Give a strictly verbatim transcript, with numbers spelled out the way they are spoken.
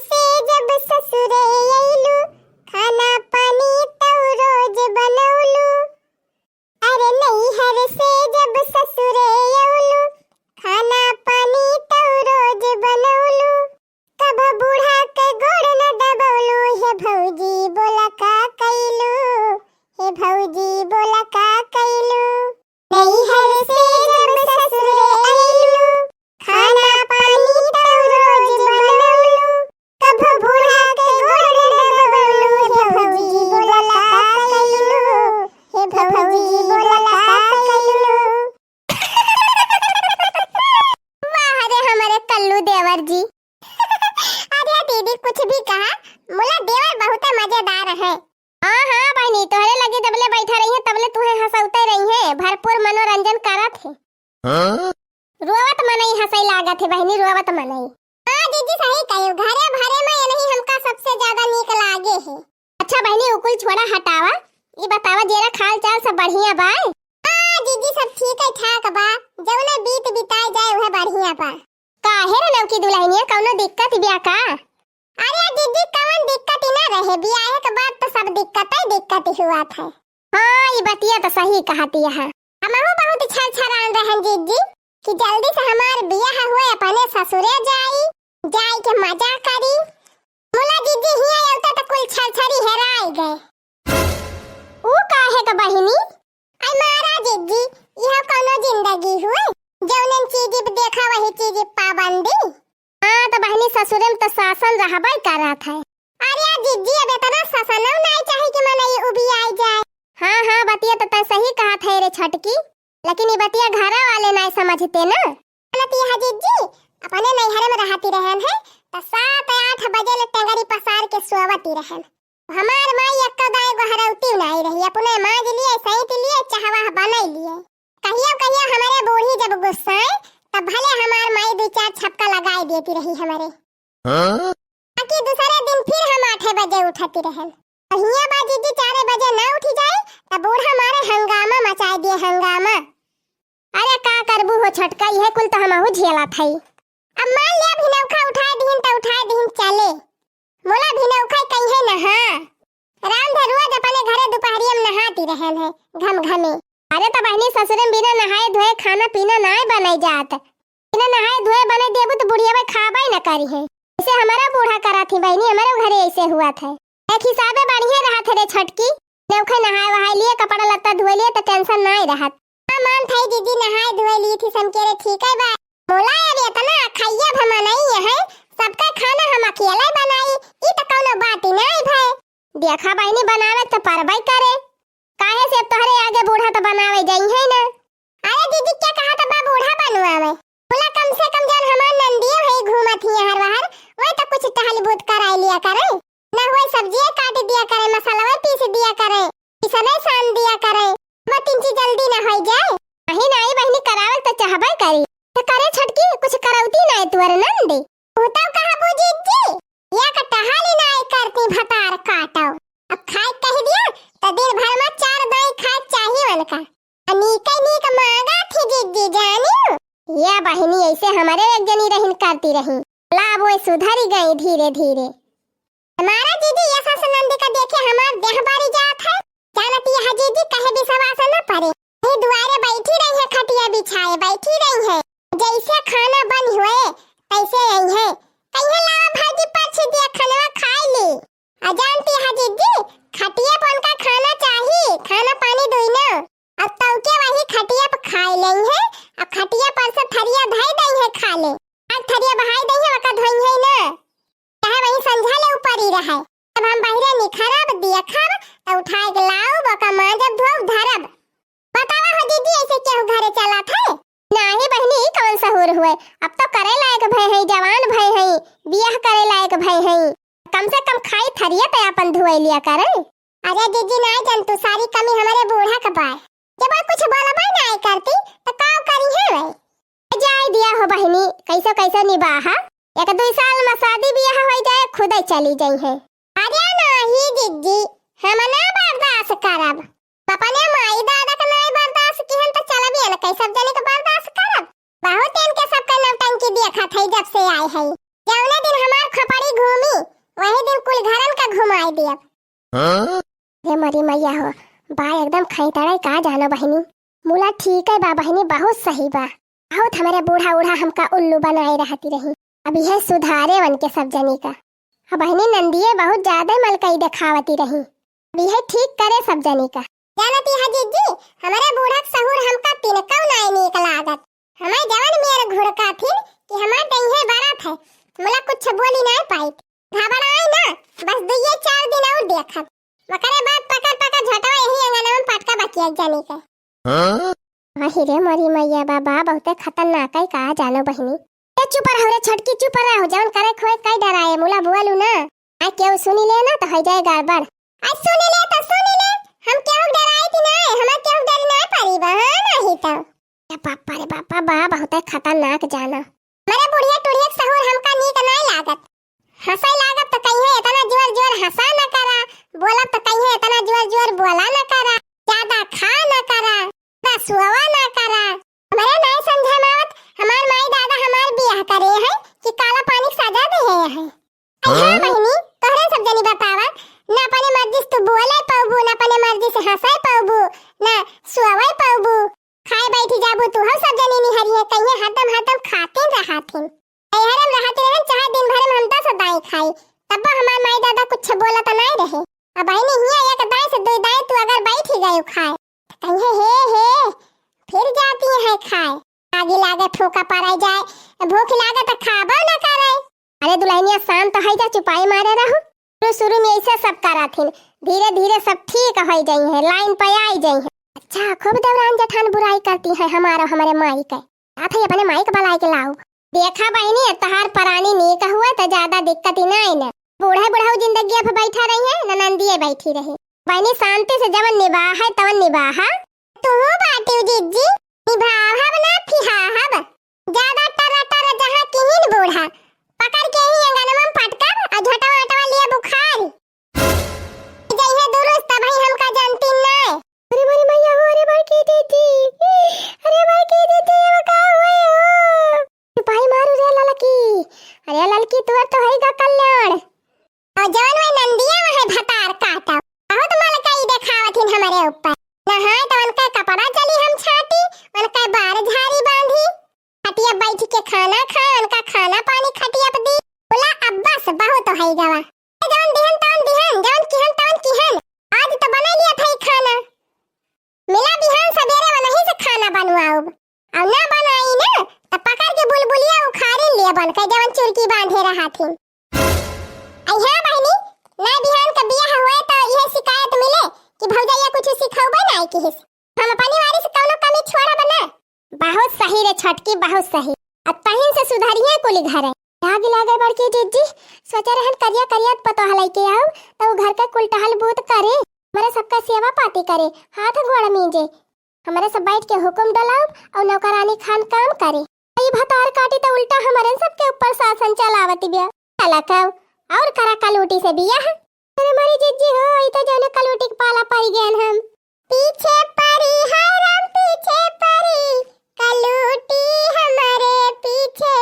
से जब ससुरे अइलू, खाना पानी तू रोज बनौलू। अरे नैहर से जब ससुरे अउलू, खाना पानी तू रोज बनौलू। कब बूढ़ा के गोड़ न दबौलू, हे भौजी बोला का कैलू, हे भौजी बोला का कैलू। नैहर से जब ससुरे अइलू, खाना पानी तू रोज बनौलू। कब बूढ़ा के गोड़ न दबौलू, हे भौजी बोला का कैलू, हे भौजी बोला का कैलू। वाह रे हमारे कल्लू देवर जी। अरे दीदी कुछ भी कहा, मुला देवर बहुत मजेदार है। हाँ, हाँ बहिनी, तोहरे लगे जबले बैठा रही है, तबले तुहे हंसौते रही है, भरपूर मनोरंजन करत है। हाँ? रोवत मनई हंसई लागत है बहिनी, रोवत मनई। हाँ जीजी सही कहे, घरे भरे में यही हमका सबसे ज्यादा नीक लागे है। अच्छा बहिनी, उ कुल छोड़ा हटावा, ई बतावा जेरा खाल चाल सब बढ़िया बा? हाँ जीजी सब ठीक है ठाक बा, जौने बीत बिताए जाए उहे बढ़िया बा। काहे रे नौकी दुल्हनिया, कौनो दिक्कत बिया का? अरे दीदी, कवन दिक्कत ही ना रहे, बियाहे के बाद तो सब दिक्कत ही दिक्कत ही हुआ था। हाँ, ई बतिया तो सही कहती है। हमहू बहुत छरछरान रहन जीजी कि जल्दी से हमार बियाह हुए, अपने ससुरे जाई, जाई के मजा करी। मुला जीजी हिया अवता तो कुल छरछरी हेराई गए। ऊ काहे का बहिनी? आई मारा जिज्जी, यह कौनो जिंदगी हुए? जौनन चीज पे देखा वही चीज पे पाबंदी। हाँ, तो बहिनी ससुरे में तो शासन रहबे करत है। अरे जिज्जी, अब इतना शासन नहीं चाहिए कि मनई उबियाई जाए। हाँ, हाँ, बतिया तो तै सही कहत है रे छोटकी, लेकिन ये बतिया घरा वाले नहीं समझते ना। गलत यह जिज्जी, अपने नैहरे में रहती रहन है, तो सात आठ बजे ले टंगरी पसार के सोवती रहन। हमार माई एक्को दाई गोहरौती नाई रही, अपने माज लिए, सैंत लिए, चहवा बनाई लिए। कहियो कहियो हमरे बूढ़ी जब गुस्साए, तब भले हमार माई दू चार छपका लगाई देती रही हमरे। हाँ? ताकि दूसरे दिन फिर हम आठे बजे उठती रहन। कहिया बा जिज्जी चारे बजे ना उठी जाए, तब बूढ़ा मारे हंगामा मचाए दिए, हंगामा। अरे का करबू हो छोटका, यह कुल तो हमहू झेलत हई। अब मान ले, अभी नौखा उठाए दीन त उठाए दीन चले। मोला भी नौखा कहीं है नहा। राम धरुआ जब अपने घरे दोपहरिया में नहाती रहन है, घम घमे। अरे तो बहिनी ससुरे में बिना नहाए धोए खाना पीना नाय बने जात। बिना नहाए धोए बने देबू तो बुढ़िया में खाबा ही न करी है। इसे हमारा बूढ़ा करा थी बहिनी, हमारे घरे ऐसे हुआ था। एक हिसाबे बढ़िया रहा थे रे छोटकी, नौखे नहाए वहाए लिए, कपड़ा लत्ता धोए लिए तो टेंशन नाय रहत। हाँ, मान थाई दीदी नहाए धोए ली थी समकेरे ठीक है बा। मोला अब इतना अखैया भमा नहीं है, सबका खाना हम अकेले बनाई, ई तो कौनो बात ही नहीं भय। देखा बहिनी बनावे तो परबई करे, काहे से तोहरे आगे बूढ़ा तो बनावे जाई है ना। अरे दीदी क्या कहा था बा बूढ़ा बनवावे? बोला कम से कम जान हमार नंदिया भाई घूमत ही हर बाहर, वही तो कुछ टहल बूत कराई लिया करे। ना हुए सब्जियां काट दिया करे, मसाला पीस दिया करे, पिसने सान दिया करे। वो तीन चीज जल्दी ना हो जाए। नहीं, नहीं बहिनी, करावल तो चाहबे करी। तो करे छोटकी, कुछ करौती नहीं तुअर नंदी। तू तो कहा बुझी जी, या का टहाली नहीं करती भतार काटो। अब खाए कह दिया, तो दिन भर में चार दाई खाए चाहिए उनका। अ नीके नीक मांगा थी जिज्जी जानी। या बहिनी ऐसे हमारे एक जनी रहिन करती रही। ला वो सुधरी गई धीरे धीरे। हमारा जीजी ये सास नंदी का देखे हमार देह बारी जात है। जानत यह जीजी कहे विश्वास न परे। ये दुआरे बैठी रही है, खटिया बिछाए बैठी रही है। जैसे खाना बन हुए, तैसे आई है। कहिए लावा भाजी परछ दिया, खाना खाई ली। आ जानती है जीजी, खटिया पर उनका खाना चाही, खाना पानी दुइनो। अब तौके वही खटिया पर खाए लेई है, अब खटिया पर से थरिया धई दई है खा ले। आज थरिया बहाई दई है, वका धोई है ना। चाहे वही संझा ले ऊपर ही रहे। अब हम बहिरे निखरब, देखब, त उठाए के लाऊ, वका मांजब, धोब, धरब। बतावा हो दीदी, ऐसे केहू घरे चलत है? नाही बहिनी, ई कवन सहूर हुए? अब तो करे लायक भय है, जवान भय है, बियाह करे लायक भय है, कम से कम खाई थरिया तो अपन धुए लिया करे। अरे दीदी, नाही जन तू, सारी कमी हमारे बूढ़ा के बाय। जब वो कुछ बोलबे नाही करती, तो का करी है वे? जाए दिया हो बहिनी, कैसो कैसो निबाहा, एक दुई साल में शादी बियाह हो जाए, खुदे चली जाई है। अरे नाही जिज्जी, हम ना बर्दाश्त करब। अपने माई दादा के नाई बर्दाश्त किहन त चलबियन कैसे जने के बर्दाश्त करब। बहुत इनके सबके नौटंकी देखत है जब से आए है। जौने दिन हमार खोपड़ी घूमी, वही दिन कुल घरन का घुमाई दियब। हाँ? रे मरी मैया हो, बा एकदम खैतड़े का जानो बहिनी। मुला ठीक है बा बहिनी, बहुत सही बा। बहुत हमरे बूढ़ा उढ़ा हमका उल्लू बनाए रहती रही। अब यह सुधारे वन के सब जनी का। अब बहिनी नंदिये बहुत ज्यादा मलकई देखावती रही। अब यह ठीक करे सब जनी का। जानती है जिज्जी, हमरे बूढ़ा के सहूर हमका तिनकौ नाय नीक लागत। हमें जवन मेर घुड़का थिन कि हमार दहिये बरत है। मुला कुछ बोली नाय पाई। घबराई ना, बस दुइये चार दिन और देखब। ओकरे बाद पकड़ पकड़ झोटवा यही अंगनवा में पटका बकिया जानी के। हाँ? अहि रे मोरी मैया बाबा, बहुते खतरनाक है का जानो बहिनी। ए चुप रहो रे छोटकी, चुप रहो, जवन करे खोए कई डराए, मुला बोलू ना। आ केहू सुनी ले ना तो हो जाए गड़बड़। आ सुनी ले तो सुनी ले, हम केहू डराई थी ना, हमें केहू डर ना पड़ी बा, हाँ नहीं तो। ए बापा रे बापा, बा बहुते खतरनाक जाना। मरे बुढ़िया टुढ़िया के सहूर हमका नीक नाय लागत। हंसै लागब त कहिए इतना जोर जोर हंसा न करा, बोलब त कहिए इतना जोर जोर बोला न करा, ज्यादा खा न करा, ज्यादा सुअवा न करा। हमरे नाय समझे में आवत, हमार माई दादा हमार बियाह करे है कि काला पानी के सजा दे है। अइहा हाँ? बहिनी, तोहरे सब जनी बतावा, ना अपने मर्जी से तू बोले पौबू, ना अपने मर्जी से हंसे पौबू, ना सुअवे पौबू। खाए बैठी जाबू तू, हम सब जनी निहरिए कहिए हरदम हरदम खातिन रहाथिन। नैहरे में रहत रहन, चाहे दिन भर में हम दस दाई खाई, तब हमार माई दादा कुछ बोलत नाय रहे। अब बहिनी हिया एक दाई से दो दाई तू अगर बैठी गयो खाए, त कहिए हे हे, फिर जाती है खाए। आगी लागे फूका पड़ाई जाए, भूख लागे त खाबो न करे। अरे दुल्हनिया शांत है जा, चुपाई मारे रहो। शुरू शुरू में ऐसे सब कराथिन, धीरे धीरे सब ठीक हो जाई है, लाइन पे आई जाई है। अच्छा खूब देवरान जेठान बुराई करती है हमारो हमरे माई के। जात है अपने माई के बुलाए के लाओ। देखा बहिनी, अब तहार परानी नीक हुआ त ज्यादा दिक्कत ही ना आई ना। बूढ़े बुढ़ऊ जिंदगी अब बैठा रही है, ननंदिये बैठी रही। बहिनी शांति से जवन निबाह है तवन निबाहा। तू बाटू जिज्जी, निभाहब ना फिहाहब। ज्यादा टर टर जहाँ किहिन बूढ़ा, पकड़ के ही अंगनवा में पटकब और झोटवा ओटवा लिए बुखार। जइहे दुरुस्त तब ही हमका जानती नाय। अरे मोरी मैया हो, अरे बड़की दीदी, अरे बड़की दीदी, ये का हुए हो? चुपाई मारू रे ललकी, अरे ललकी तोर तो है गा कल्याण। और जवन वही नंदिया वह भतार काटा, बहुत मलकाई देखावत हिन हमरे ऊपर। नहाए तो उनका कपड़ा चली हम छाटी, उनका बार झारी बांधी। खटिया बैठ के खाना खाए, उनका खाना पानी खटिया पे दी। बोला अब बस बहुत हो गवा। जवन दिहन तवन दिहन, जवन किहन तवन किहन। आज तो बना लिया था ही खाना। मिला बिहान सबेरे वनही से खाना बनवाउब। और ना बनाई ना, त पकड़ के बुलबुलिया उखाड़ी लेबन, कह जवन चुरकी बांधे रहाथिन। आई हाँ बहिनी, ना बिहान का बियाह हुए त इहे शिकायत मिले कि भौजैया कुछ सिखौबे नाय किहिस। हम अपनी वारी से कौनो कमी छोड़ब ना। बहुत सही रे छोटकी, बहुत सही। अब तहिन से सुधरिए कुली घरे। लाग लागे बड़की जिज्जी, सोचे रहन करिया करिया पतोह लइके आउब, त उ घर के कुल टहल बूत करे, हमरे सबका सेवा पाती करे, हाथ गोड़ मीजे, हमरे सब बैठ के हुकुम डोलाउब और नौकरानी खान काम करे। ई भतार काटी त उल्टा हमरे सबके ऊपर शासन चलावत बिया। चला कब और करा कलूटी से बियाह। अरे मोरी जिज्जी हो, ई त जौने कलूटी के पाला पड़ गए हम। पीछे पड़ी है राम पीछे पड़ी, कलूटी हमारे पीछे